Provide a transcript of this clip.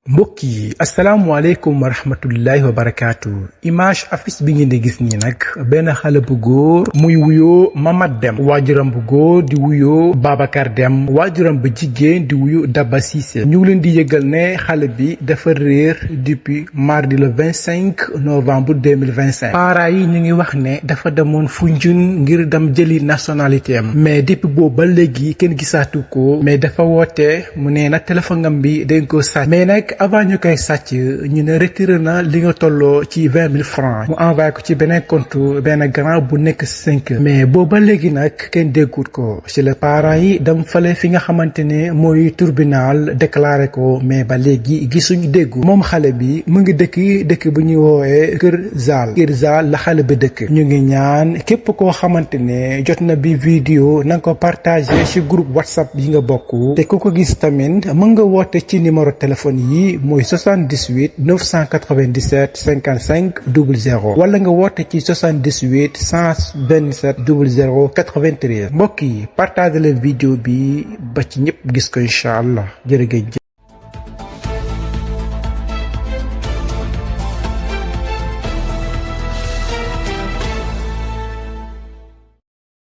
mbokk yi asalaamaaleykum wa rahmatullahi wa barakaatu image affiche bi ngeen di gis nii nag benn xale bu góor muy wuyoo Mamad Deme waajuram bu góor di wuyoo Babacar Deme waajuram bu jigéen di wuyoo Daba Cissé ñu ngi leen di yëgal ne xale bi dafa réer depuis mardi le 25 novembre 2025 parents yi ñu ngi wax ne dafa demoon Foundiougne ngir dem jëli nationalité am mais depuis boobu ba léegi kenn gisaatu ko mais dafa woote mu ne nag téléphone am bi dañ ko sàcc mais nag avant ñu koy sàcc ñu ne retiré na li nga tolloo ci 20 000 francs mu envoyé ko ci beneen compte benn grand bu nekk 5 mais booba léegi nag kenn déggut ko ci les parents yi dem fale fi nga xamante ne mooy tribunal déclaré ko mais ba léegi gisuñu déggu moom xale bi mu ngi dëkk bu ñuy woowee Kër Zal la xale bi dëkk ñu ngi ñaan képp koo xamante ne jot na bi vidéo na nga ko partagé ci groupe WhatsApp yi nga bokk te ku ko gis tamit mën nga woote ci numéro téléphone yi mooy 78 997 55 00 wala nga woote ci 78 127 00 93 mbokk yi partage leen vidéo bi ba ci ñëpp gis ko incha allah jërëjëf.